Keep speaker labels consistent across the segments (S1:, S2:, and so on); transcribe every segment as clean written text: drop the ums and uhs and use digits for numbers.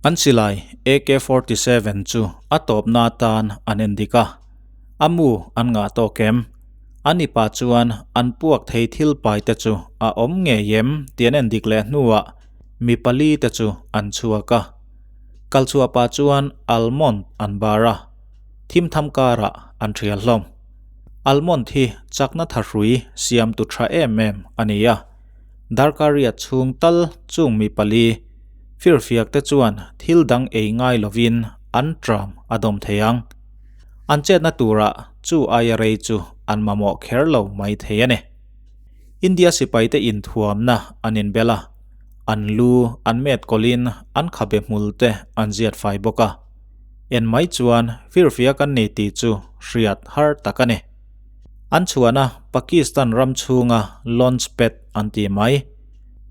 S1: An silai AK-47 chu a tawpna atan an endik a, a mu an ngah tawk em? An ipa chuan an puak thei thil pai te chu a awm ngei em tih an endik leh hnuah mi pali te chu an chhuak a. Kalchhuah pah chuan almond an bar a, thim tham karah an thial hlawm. Almond hi chakna thahrui siamtu tha em em a ni a. Darkar riat chhung tal chung mi pali firfiak te chuan thil dang ei ngai lovin an tram a dawm thei ang. An chetna turah chu aia rei chu an mamawh kher lo mai thei a ni. India sipaite inthuamna an inbel a, an lu an met kawlhin an khabe hmul te an ziat fai bawk a. En mai chuan firfiak an ni tih chu hriat har tak a ni. An chhuahna Pakistan ram chhunga launch pad an ti mai.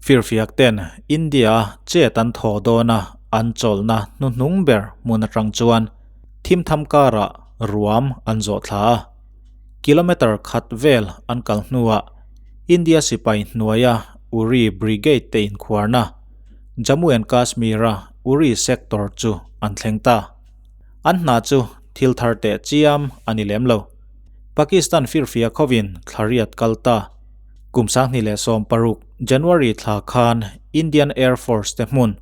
S1: Firfiak ten India a chet an thaw dawn a, an chawlhna hnuhnung ber hmun atang chuan thim tham karah ruam an zawh thla a. Kilometre khat vel an kal hnuah India sipai hnuaia Uri Brigade te inkhuarna Jammu and Kashmir-a Uri sector chu an thleng ta. An hna chu thil thar teh chiam a ni lem lo. Pakistan firfiak hovin thlariat kal ta. Kum 2016 January thla khan Indian Air Force te hmun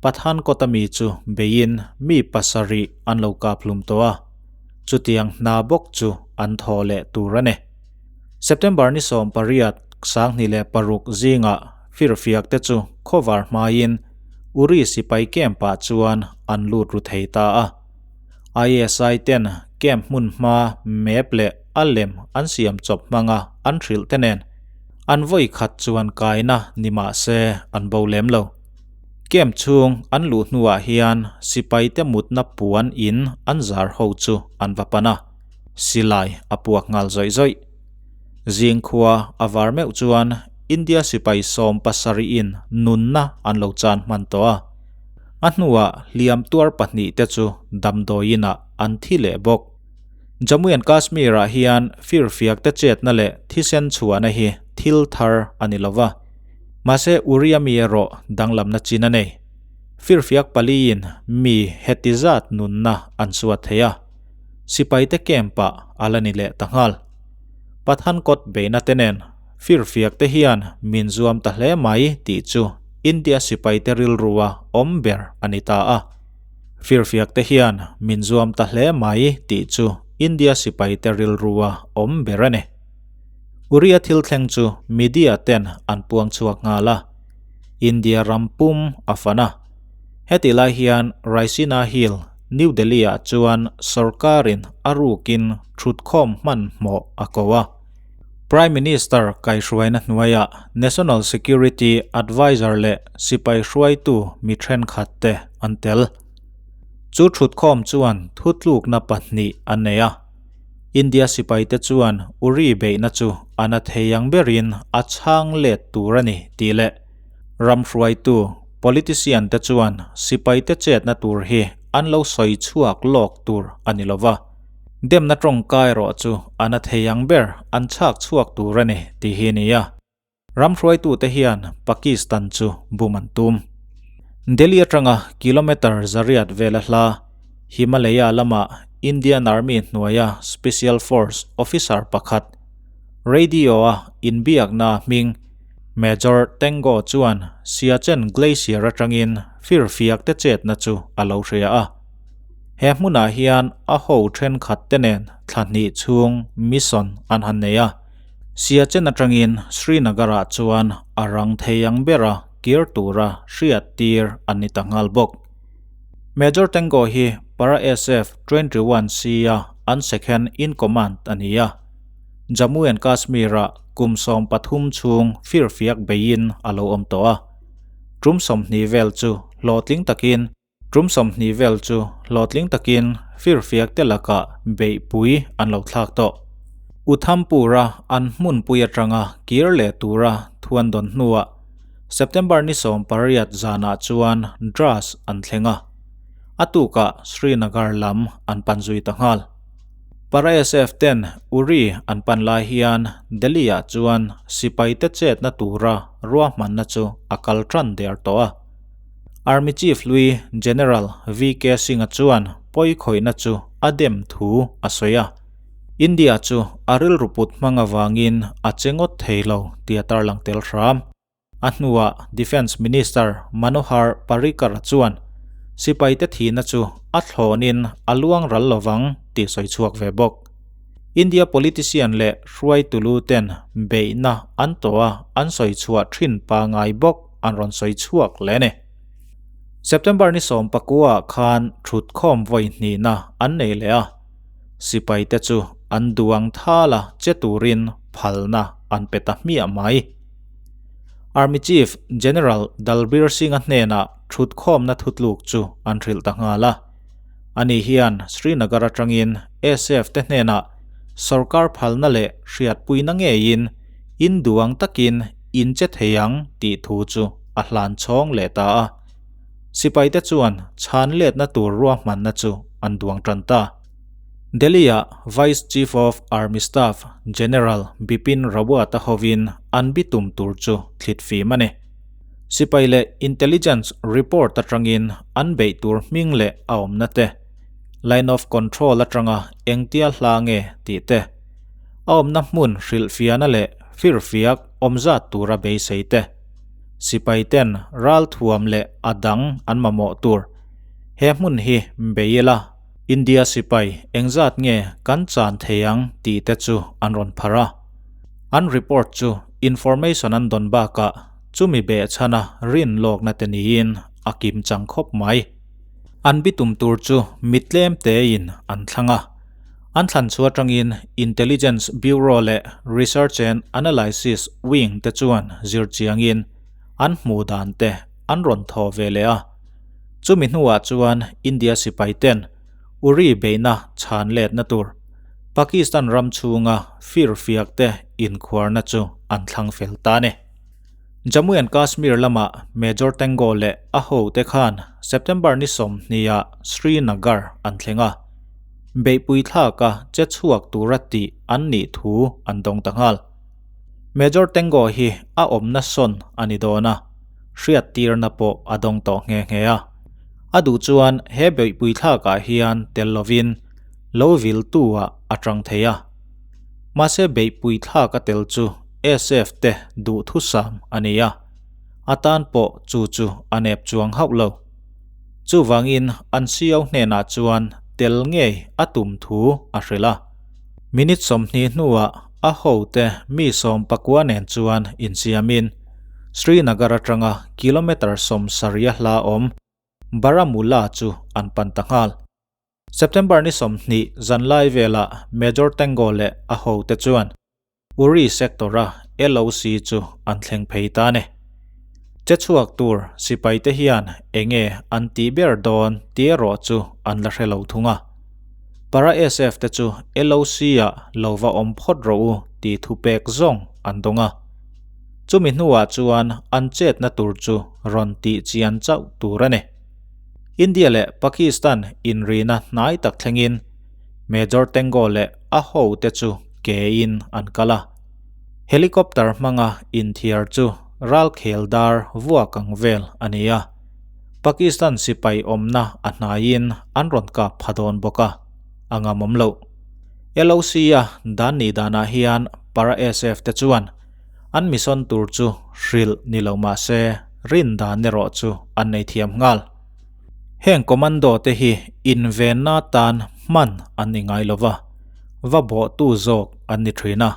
S1: Pathankot-a mi chu beiin mi pasarih an lo kap hlum tawh a, chutiang hna bawk chu an thaw leh tur a ni. September ni 18, 2006 zingah firfiak te chu khawvar hmaiin Uri sipai camp-ah chuan an lut ru thei ta a. ISI ten camp hmun hma map leh a lem an siam chawp hmanga an hrilh te nen an vawi khat chuan kaina ni mah se an bo lem lo. Camp chhung an luh hnuah hian sipai te mutna puan in an zar ho chu an va pan a, silai a puak nghal zawih zawih. Zingkhua a var meuh chuan India sipai 70 in nunna an lo chan hman tawh a. A hnuah hliam tuar pahnih te chu damdawiin ah an thi leh bawk. Jammu and Kashmir ah hian firfiak te chetna leh thisen chhuahna hi thil thar a ni lova. Mahse Uri ami erawh danglamna chin a nei. Firfiak paliin mi heti zat nunna an suat thei a. Sipai te camp ah a la ni leh ta nghal. Pathankot beihna te nen Firfiak te hian min zuam ta hle mai tih chu India sipaite rilrua awm ber a ni ta a. Firfiak te hian min zuam ta hle mai tih chu India sipaite rilrua awm ber a ni. Uria thil thleng chu media ten an puang chhuak nghal a. India ram pum a fan a. Hetih lai hian Raisina Hill, New Delhi ah chuan sorkarin a rukin thutkhawm hmanhmawh a ko a. Prime Minister kaihruaina hnuaiah National Security Adviser leh sipai hruaitu mi thenkhat te an tel. Chu thutkhawm chuan thutlukna pahnih an nei a. India sipaite chuan Uri beihna chu a na thei ang berin a chhang let tur a ni tih leh ram hruaitu politician te chuan sipaite chetna tur hi an lo sawi chhuak lawk tur a ni lova. Demna tawngka erawh chu a na thei ang ber an chhak chhuak tur a ni tih hi a ni a. Ram hruaitute hian Pakistan chu bum an tum. Delhi atanga kilometre zariat vela hla Himalaya lama Indian Army hnuaia Special Force officer pakhat radio-a inbiakna hming Major Tango chuan Siachen Glacier atangin firfiak te chetna chu a lo hria a. He hmunah hian a ho thenkhat te nen thla hnih chhung mission an han nei a. Siachen atangin Srinagar-ah chuan a rang thei ang bera kir tura hriat tir an ni ta nghal bawk. Major Tango hi Para SF 21 C-a an second in command a ni a. Jammu and Kashmir-ah kum 13 chhung firfiak beiin a lo awm tawh a. Tum 20 vel chu hlawhtling takin Tum 20 vel chu hlawhtling takin firfiak te lakah beihpui an lo thlak tawh. Uthampura an hmunpui atanga kir leh tura thuan dawn hnuah September ni 18 zanah chuan Dras an thleng a. A tukah Srinagar lam an pan zui ta nghal. Para SF ten Uri an pan lai hian Delhi-ah chuan sipaite chetna tura ruahmanna chu a kal tan der tawh a. Army Chief hlui General VK Singh-a chuan pawi khawihna chu a dem thu a sawi a. India chu a rilru put hmang avangin a che ngawt thei lo tih a tarlang tel hram. A hnuah Defence Minister Manohar Parrikar chuan sipaite thihna chu a thlawnin a luang ral lovang tih sawi chhuak ve bawk. India politician leh hruaitu lu ten beihna an tawh a an sawi chhuah thin pangai bawk an rawn sawi chhuak leh a ni. September ni 19 ah khan thutkhawm vawi hnihna an nei leh a, sipaite chu an duang thal a che turin phalna an pe ta hmiah mai. Army Chief General Dalbir Singh-a hnenah thutkhawmna thutluk chu an hrilh ta nghal a. Ani hian Srinagar atangin SF te hnenah sorkar phalna leh hriatpuina ngeiin in duang takin in che thei ang tih thu chu a hlan chhawng leh ta a. Sipaite chuan chhan letna tur ruahmanna chu an duang tan ta. Delhi-ah Vice Chief of Army Staff General Bipin Rawat-a hovin an bitum tur chu thlit fim a ni. Sipai leh intelligence report atangin an beih tur hming leh a awmna te, line of control atanga engtia hla nge tih te, a awmna hmun hrilhfiahna leh firfiak awmzat tura beisei te, sipai ten ralthuam leh a dang an mamawh tur he hmun hi bei ila, India sipai engzat nge kan chan thei ang tih te chu an rawn phar a. An report chu information an dawn bakah chumi behchhana rin lawkna te niin a kim chang khawp mai. An bitum tur chu mitlem tein an thlang a. An thlan chu atangin Intelligence Bureau leh Research and Analysis Wing te chuan zir chiangin an hmuh dan te an rawn thaw ve leh a. Chumi hnuah chuan India sipai ten Uri beihna chhan letna tur Pakistan ram chhunga firfiak te inkhuarna chu an thlang fel ta a ni. Jammu and Kashmir lamah Major Tango leh a hote khan September ni 20 ah Srinagar an thleng a, beihpui thlaka che chhuak tura tih an nih thu an dawng ta nghal. Major Tango hi a awmna sawn a ni dawn a, hriattirna pawh a dawng tawh nghe nghe a. A duh chuan he beihpui thlakah hian tel lovin lo viltu ah a tang thei a. Mahse beihpui thlak a tel chu SF te duhthusam a ni a, a tan pawh chu chu a nep chuang hauh lo. Chuvangin an CO hnenah chuan tel ngei a tum thu a hrilh a. Minute 20 hnuah a hote mi 19 nen chuan insiamin Srinagar atanga kilometre 70 a hla awm Baramulla chu an pan ta nghal. September ni 20 zanlai velah Major Tango leh a hote chuan Uri sector-a LOC chu an thleng phei ta a ni. Che chhuak tur sipaite hian enge an tih ber dawn tih erawh chu an la hre lo thung a. Para SF te chu LOC-ah lo va awm phawt rawh u tih thu pek zawng an dawng a. Chumi hnuah chuan an chetna tur chu rawn tih chian chauh tur a ni. India leh Pakistan inrina hnai tak thlengin Major Tango leh a hote chu kein an kal a. Helicopter hmanga inthiar chu ralkhel dar vuak ang vel a ni a. Pakistan sipai awmna a hnaiin an rawn kap pha dawn bawk a, a ngamawm loh. LOC a dan nih danah hian Para SF te chuan an mission tur chu hrilh ni lo mah se rin dan erawh chu an nei thiam nghal. Heng commando te hi invenna tan hman an ni ngai lo va, va bawhtu zawk an ni thin a.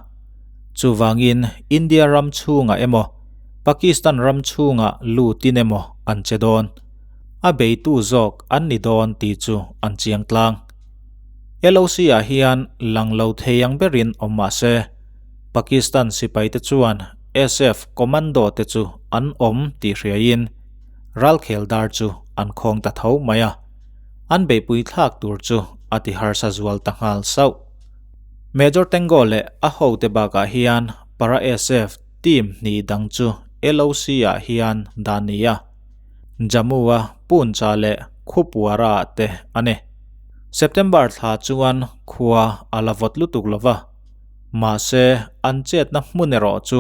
S1: Chuvangin India ram chhungah emaw Pakistan ram chhungah lutin emaw an che dawn. A beitu zawk an ni dawn tih chu an chiang tlang. LOC ah hian lang lo thei ang berin awm mah se Pakistan sipaite chuan SF commando te chu an awm tih hriain ralkhel dar chu an khawng ta tho mai a. An beihpui thlak tur chu a ti harsa zual ta nghal sauh. Major Tango leh a hote bakah hian Para SF team hnih dang chu LOC ah hian dan ni a. Jammu a Punch-ah leh Kupwara-ah te a ni. September thla chuan khua a la vawt lutuk lo va. Mahse an chetna hmun erawh chu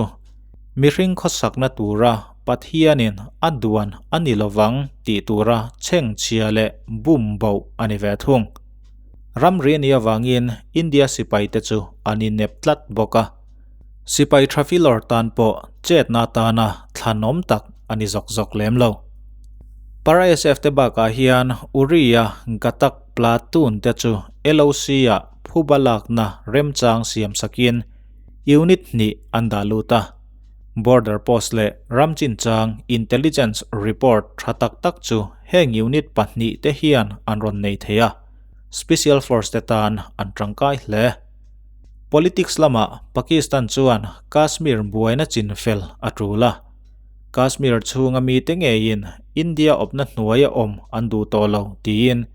S1: mihring khawsakna tura Pathianin a duan a ni lovang tih tura chhengchhia leh bum boh a ni ve thung. Ramri a nih avangin India sipaite chu an inep tlat bawk a. Sipai tha filawr tan pawh chetna atana thlanawm tak a ni zawk zawk lem lo. Para SF te bakah hian Uri-a Gatak platoon te chu LOC-ah phuba lakna remchang siam sakin unit hnih an dah lut a. Border post leh ram chinchang intelligence report tha tak tak chu heng unit pahnihte hian an rawn nei thei a, Special Force te tan an tangkai hle. Politics lamah Pakistan chuan Kashmir buaina chinfel a tul a. Kashmir chhunga mite ngeiin India awpna hnuaia awm an duh tawh lo tiin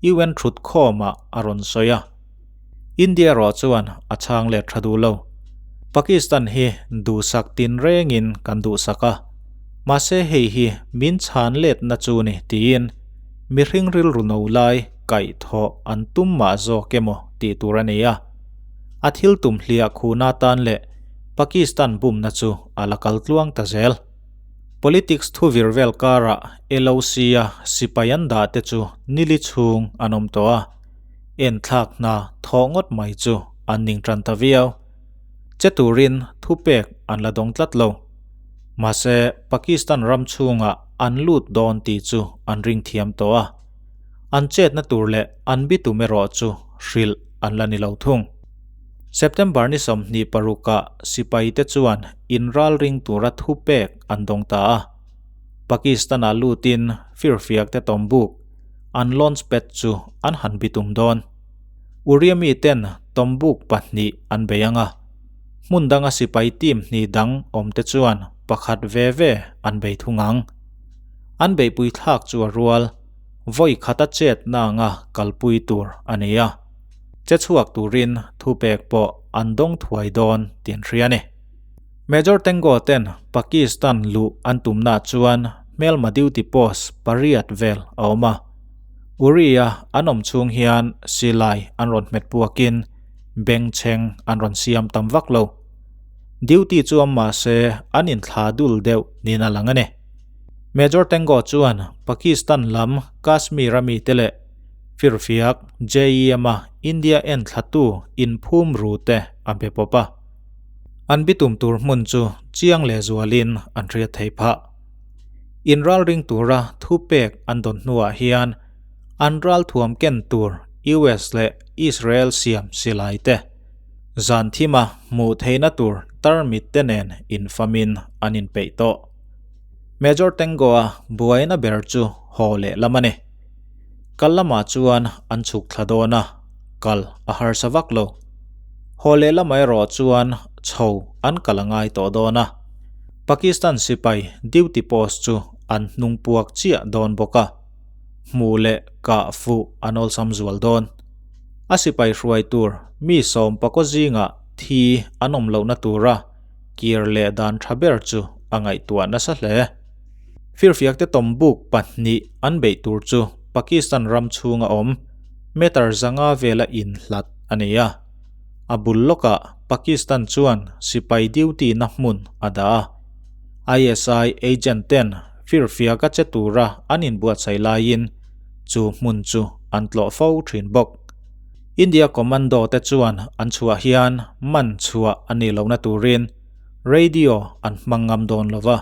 S1: UN thutkhawmah a rawn sawi a. India erawh chuan a chhang let tha duh lo. Pakistan hi duhsak tinrengin kan duhsak a, mahse hei hi min chhan letna chu ni tiin mihring rilru no lai kaihthawh an tum mah zawk emaw tih tur a ni a. A thil tum hliah khuhna atan leh Pakistan bumna chu a la kal tluang ta zel. Politics thu vir vel karah LOC-a sipai an dah te chu nili chhung an awm tawh a, enthlak hna thawh ngawt mai chu an ning tan ta viau. Che turin thupek an la dawng tlat lo. Mahse, Pakistan ram chhungah an lut dawn tih chu an ring thiam tawh a. An chetna tur leh an bitum erawh chu hrilh an la ni lo thung. September ni 26 ah sipaite chuan inralring tura thupek an dawng ta a. Pakistan-ah lutin firfiakte tawmbuk an launch pad chu an han bitum dawn. Uriah miten tawmbuk pahnih an bei ang a, hmun danga sipai team hnih dang awmte chuan pakhat ve ve an bei thung ang. An beihpui thlak chu a rual. Vawi khata chetna anga kalpui tur a ni a, che chhuak turin thupek pawh an dawng thuai dawn tih an hria a ni. Major Tango ten Pakistan luh an tumnaah chuan hmelma duty post pariat vel a awm a. Uri-a an awm chhung hian silai an rawn hmet puakin bengchheng an rawn siam tam vak lo. Duty chu awm mahse an inthla dul deuh niin a lang a ni. Major Tango chuan Pakistan lam Kashmir-a mite leh firfiak JEM-a India enthlatu inphum ru te a be pawp a. An bitum tur hmun chu chiang leh zualin an hriat thei phah. Inralring tura thupek an dawn hnuah hian an ralthuam ken tur US leh Israel siam silai te zan thima hmuh theihna tur tarmit te nen infamin an inpeih tawh. Major Tango-a buaina ber chu haw leh lam a ni. Kal lamah chuan an chhuk thla dawn a, kal a harsa vak lo. Haw leh lamah erawh chuan chho an kal a ngai tawh dawn a. Pakistan sipai duty post chu an hnung puak chiah dawn bawk a, hmuh leh kah fuh an awlsam zual dawn. A sipai hruai tur mi sawm pakaw zingah thi an awm lohna tura kir leh dan tha ber chu a ngaihtuah nasa hle. Firfiakte tawmbuk pahnih an beih tur chu Pakistan ram chhunga awm meter zanga vela inhlat a ni a. A bul lawkah Pakistan chuan sipai duty na hmun a dah a. ISI agent ten firfiaka che tura an inbuatsaih laiin chu hmun chu an tlawh fo thin bawk. India Commando te chuan an chhuah hian man chhuah a nih lohna turin radio an hmang ngam dawn lo va.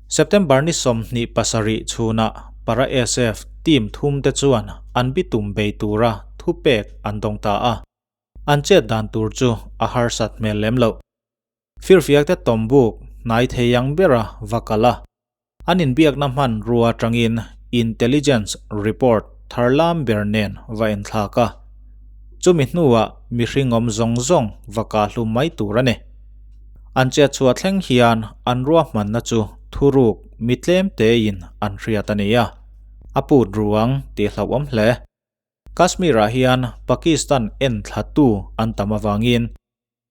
S1: September ni 27 chhunah Para SF team thum te chuan an bitum bei tura thupek an dawng ta a. An chet dan tur chu a harsat hmel lem loh. Firfiakte tawmbuk hnai thei ang bera va kal a. An inbiakna hmanrua atangin intelligence report tharlam ber nen va enthlak a, chumi hnuah mihring awm zawng zawng va kah hlum mai tur a ni. An chetchhuah thleng hian an ruahmanna chu thuruk mi tlem tein an hriat a ni a, a put ruang tih hlauhawm hle. Kashmir-ah hian Pakistan enthlatu an tam avangin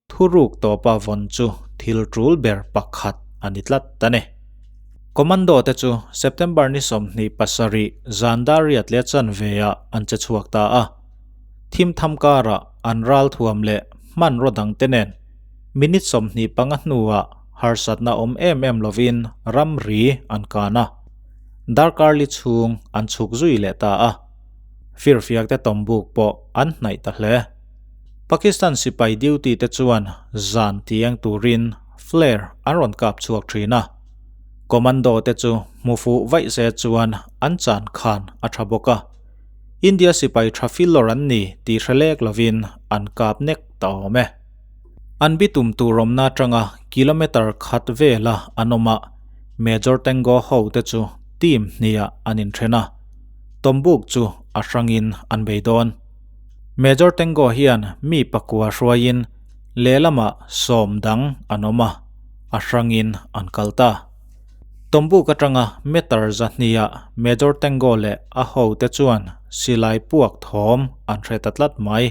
S1: Thuruk tawpa vawn chu thil tul ber pakhat a ni tlat a ni. Commando te chu September ni 27 zan dar riat leh chanve-ah an che chhuak ta a. Thim tham karah an ral thuam leh hmanraw dangte nen minute 25 hnuah harsatna awm em em lovin ramri an kan a. Darkar li chhung an chhuk zui leh ta a. Firfiak te tawmbuk pawh an hnaih ta hle. Pakistan sipai duty te chuan zan tieng turin flare an rawn kap chhuak thin a. Commando te chu hmu fuh vaih se chuan an chan khan a tha bawk a. India sipai tha filawr an ni tih hre lek lovin an kap nek ta awm e. An bitum tur awmna atanga kilometer khat vela an awm a, Major Tango ho te chu team hniah an inthen a, Tombuk chu a hrangin an bei dawn. Major Tango hian mi pakua hruaiin lehlamah sawm dang an awm a, a hrangin an kal ta. Tombuk atanga meter zahniah Major Tango leh a hote chuan silai puak thawm an hre ta tlat mai.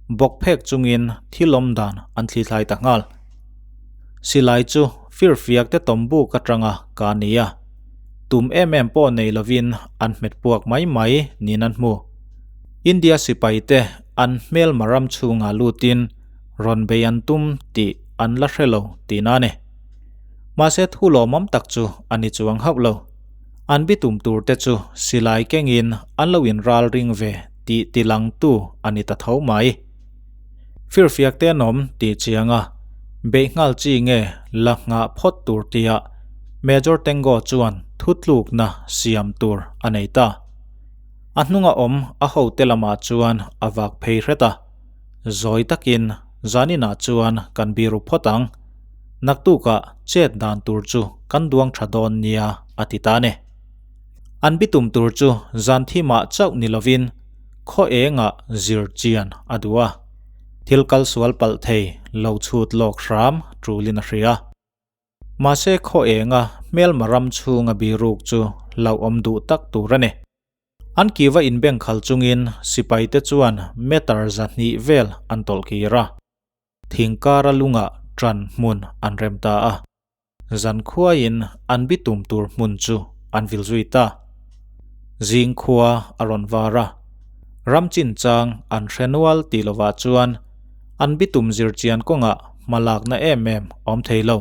S1: Bawk phek chungin thil awm dan an thlithlai ta nghal. Silai chu firfiak te Tombuk atanga ka ni a, tum em em pawh nei lovin an hmet puak mai mai niin an hmu. India sipai te an hmelma ram chhungah lutin rawn bei an tum tih an la hre lo tihna a ni. Mahse thu lawmawm tak chu a ni chuang hauh lo. An bitum tur te chu silai kengin an lo inral ring ve tih tilangtu a ni ta tho mai. Firfiak te an awm tih chiang a, beih nghal chi nge la nghah phawt tur tia Major Tango chuan thutlukna siam tur a nei ta. A hnunga awm a hote lamah chuan a vak phei hret a, Zawi takin zaninah chuan kan biru phawt ang, naktukah chet dan tur chu kan duang tha dawn nia a ti ta a ni. An bitum tur chu zan thimah chauh ni lovin khaw engah zir chian a duh a, thil kal sual palh thei lo chhut lawk hram tulin a hria. Mahse khaw enga hmelma ram chhunga biruk chu hlauhawm duh tak tur a ni. An kiva inbeng khal chungin sipaite chuan meter 200 vel an tawlh kir a, thingkara lungah ṭan hmun an rem ta a. Zan khuaiin an bitum tur hmun chu an vil zui ta. Zing khua a rawn var a, ram chinchang an hre nual tih lovah chuan an bitum zirchian kawngah hma lakna em em awm thei lo.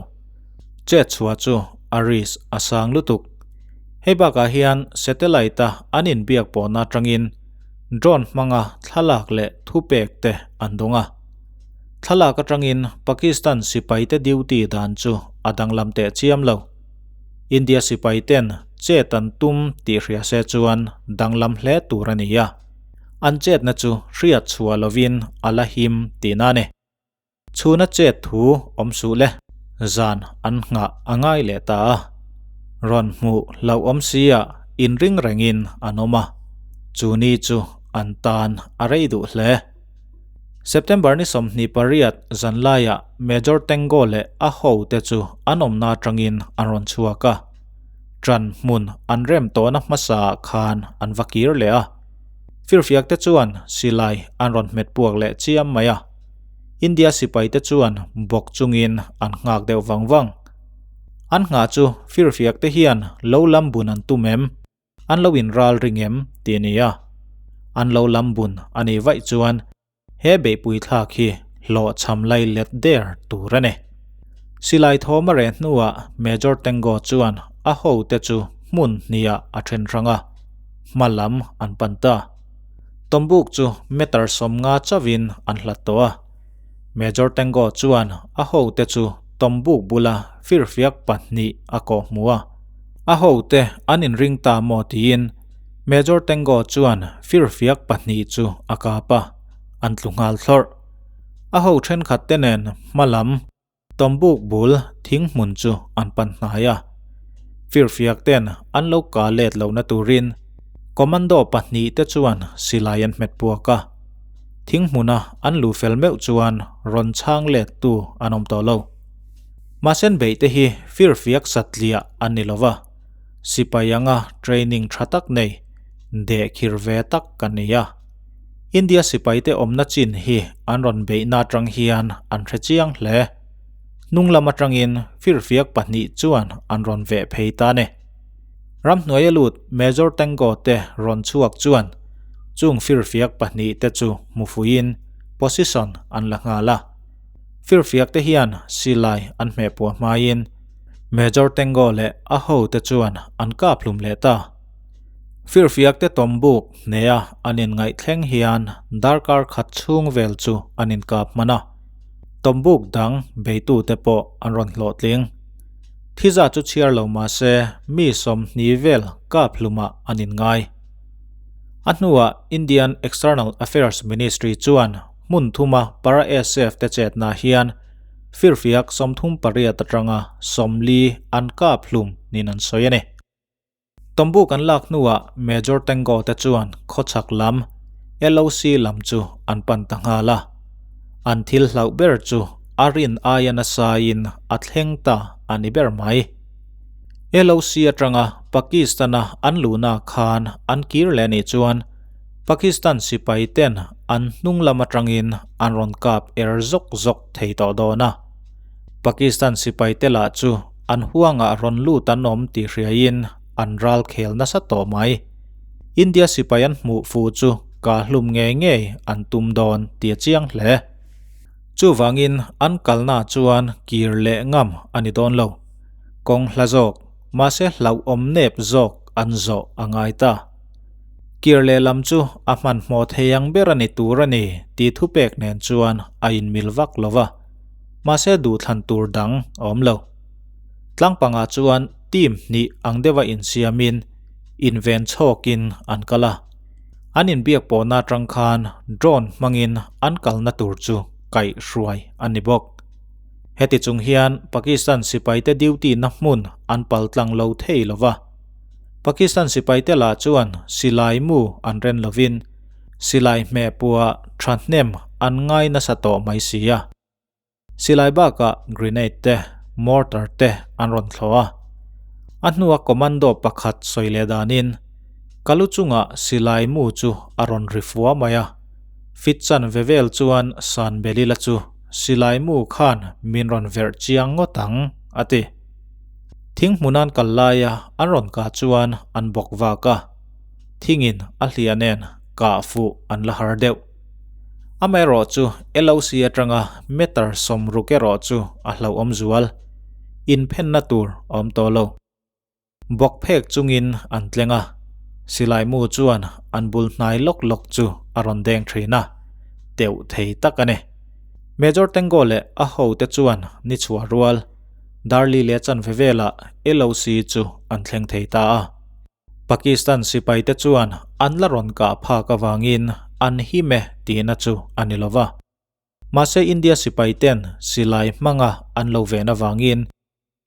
S1: Chet chhuah chu a risk a sang lutuk. Hei bakah hian satellite-a an inbiak pawhna atangin drone hmanga thlalak leh thupek te an dawng a. Thlalak atangin Pakistan sipaite duty dan chu a danglam teh chiam lo. India sipaiten chet an tum tih hria se chuan danglam hle tur a ni a. An chetna chu hriat chhuah lovin a la him tihna a ni. Chhuna chet thu awm suh le. Zan an nghah a ngai leh ta a. Rawn hmuh hlauhawm sia inring rengin an awm a. Chu ni chu an tan a rei duh hle. September ni 28 zan laiah Major Tango leh a hote chu an awmna atangin an rawn chhuak a. Ṭan hmun an rem tawhna hmasaah khan an va kir leh a. Firfiak te chuan silai an rawn hmet puak leh chiam mai a. India sipai te chuan bawk chungin an nghak deuh vang vang. An nghah chu firfiak te hian lo lam bun an tum em? An lo inral ring em? tih a ni a. An lo lam bun a nih vaih chuan he beihpui thlak hi hlawhchham lai let der tur a ni. Silai thawm a reh hnuah Major Tango chuan a hote chu hmun hniah a then hrang a, hma lam an pan ta. Tombuk chu meter 50 chauhin an hlat tawh a. Major Tango chuan a hote chu Tombuk bula firfiak pahnih a kawh hmu a. A hote an inring ta maw tiin Major Tango chuan firfiak pahnih chu a kap a, an tlu nghal thlawrh. A ho thenkhat te nen hma lam Tombuk bul thing hmun chu an pan hnai a. Firfiak ten an lo ka let lohna turin Commando pahnih te chuan silai an hmet puak a. Thing hmuna an lu fel meuh chuan rawn chhang let tu an awm tawh lo. Mahse an beih te hi firfiak satliah an ni lova, sipai anga training tha tak nei, deh khir ve tak kan ni a. India sipaite awmna chin hi an rawn beihna atang hian an hre chiang hle. Hnung lam atangin firfiak pahnih chuan an rawn veh phei ta a ni. Ramhnuaia lut Major Tango te rawn chhuak chuan chung firfiak pahnih te chu hmu fuiin position an la nghal a. Firfiak te hian silai an hmeh puah hmain Major Tango leh a hote chuan an kap hlum leh ta. Firfiak te tawmbuk hneha an inngaih thleng hian darkar khat chhung vel chu an inkap hman a, tawmbuk dang beitute pawh an rawn hlawhtling. Thiza chu chhiar lo mahse mi 20 vel kap hlumah an inngai. A hnuah Indian External Affairs Ministry chuan hmun thuma para SF te chetna hian firfiak 38 atanga 40 an kap hlum niin an sawi a ni. Tawmbuk an lak hnuah Major Tango te chuan khawchhak lam LOC lam chu an pan ta nghal a. An thil hlauh ber chu a rin aia nasain a thleng ta a ni ber mai. LOC atanga Pakistan-a an luhna khan an kir leh nih chuan Pakistan sipai ten an hnung lam atangin an rawn kap er zawk zawk thei tawh dawn a. Pakistan sipai te lah chu an huangah rawn lut an awm tih hriaiin an ral khel nasa tawh mai. India sipai an hmuh fuh chu kah hlum ngei ngei an tum dawn tih a chiang hle. Chuvangin an kalna chuan kir leh ngam a ni dawn lo. Kawng hla zawk, mahse hlauhawm nep zawk an zawh a ngai ta. Kir lehlam chu a hmanhmawh thei ang ber a ni tur a ni tih thupek nen chuan a inmil vak lo va, mahse duhthlan tur dang a awm lo. Tlangpangah chuan team hnih ang deuha insiamin inven chhawkin an kal a, an inbiak pawhna atang khan drone hmangin an kalna tur chu kaihhruai a ni bawk. Heti chung hian Pakistan sipaite duty na hmun an paltlang lo thei lo va. Pakistan sipaite lah chuan silai mu an ren lovin silai hmeh puah thahnem an ngai nasa tawh mai si a. Silai bakah grenade te, mortar te an rawn thlawh a. A hnua commando pakhat sawi leh danin ka lu chungah silai mu chu a rawn ri fua mai a. Fit chan ve vel chuan San Belila chu silai mu khan min rawn verh chiang ngawt ang, a ti. Thing hmunan kal laia an rawn kah chuan an bawk vak a, thingin a hliah nen kah fuh an la har deuh. Amaherawh chu LOC atanga meter 60 erawh chu a hlauhawm zual, inphenna tur a awm tawh lo. Bawk phek chungin an tleng a, silai mu chuan an bul hnai lawk lawk chu a rawn deng thin a, teuh thei tak a ni. Major Tango leh a hote chuan ni chhuah rual. Darli leh chanve velah LOC chu an thleng thei ta a. Pakistan sipaite chuan an la rawn kah phak avangin an him e tihna chu a ni lo va. Mahse India sipaiten silai hmanga an lo ven avangin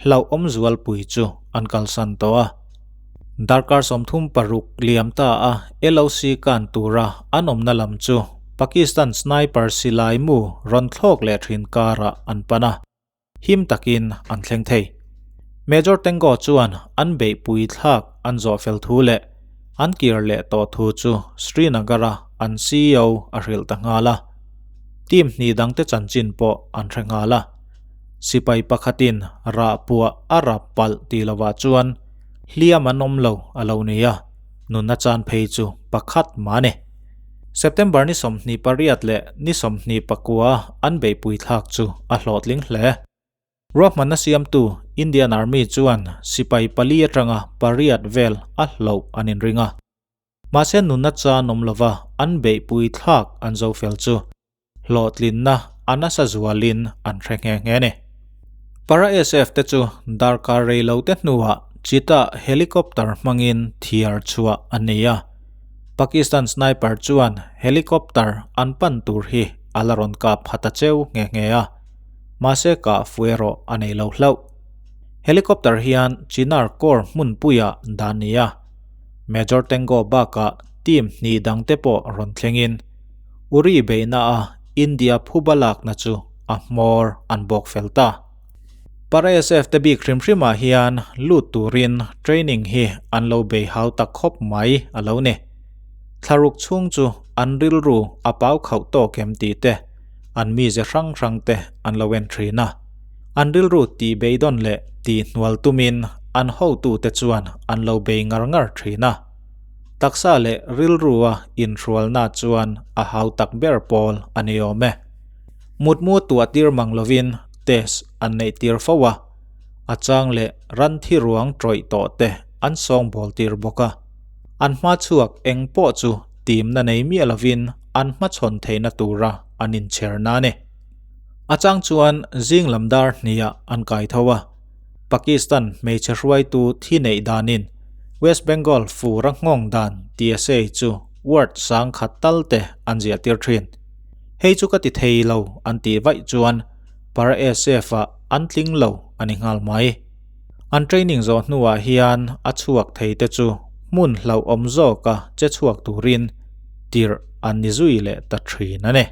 S1: hlauhawm zualpui chu an kalsan tawh a. Darkar 36 liam ta a LOC kan tura an awmna lam chu Pakistan sniper silai mu rawn thlawk leh thin karah an pan a. Him takin an thleng thei. Major Tango chuan an beihpui thlak an zawh fel thu leh an kir leh tawh thu chu Srinagar-a an CEO a hrilh ta nghal a. Team hnih dangte chanchin pawh an hre nghal a. Sipai pakhatin rah puah a rap palh tih lovah chuan hliam an awm lo a lo ni a, nunna chan phei chu pakhat mah a ni. September ni 28 leh ni 29 an beihpui thlak chu a hlawhtling hle. Ruahmanna siamtu Indian Army chuan sipai pali atanga pariat vel a hloh an inring a. Mahse nunna chan awm lova an beihpui thlak an zo fel chu hlawhtlinna a nasa zualin an hre nghe nghe a ni. Para SF te chu darkar rei lo te hnuah Cheetah helicopter hmangin thiar chhuah a ni a. Pakistan sniper chuan helicopter an pan tur hi a la rawn kap pha ta cheu nghe nghe a, mahse kah fu erawh a nei lo hlauh. Helicopter hian Chinar Corps hmunpuiah dan ni a, Major Tango bakah team hnih dangte pawh rawn thlengin Uri beihna a India phuba lakna chu a hmawr an bawk fel ta. Para SF te bik hrim hrimah hian lut turin training hi an lo bei hau tak khawp mai a lo ni. Thlaruk chhung chu an rilru a pau khauh tawk em tih te, an mize hrang hrang te an lo en thin a. An rilru tih beidawn leh tih hnual tumin an hotute chuan an lo bei ngar ngar thin a. Taksa leh rilrua inhrualna chuan a hau tak ber pawl a ni awm e. Mutmu tuah tir mang lovin test an neih tir fo a, a chang leh ran thi ruang tawih tawh te an sawngbawl tir bawk a. An hma chhuak eng pawh chu timna nei miah lovin an hmachhawn theihna tura an inchher na a ni. A chang chuan zing lam dar hniah an kai tho a, Pakistan hmeichhe hruaitu thi neih danin West Bengal fur a nghawng dan TSA chu ward sang khat tal te an ziah tir thin. Hei chu ka ti thei lo an tih vaih chuan para SF ah an tling lo a ni nghal mai. An training zawh hnuah hian a chhuak thei te chu hmun hlauhawm zawka che chhuak turin tirh an ni zui leh ta thin a ni.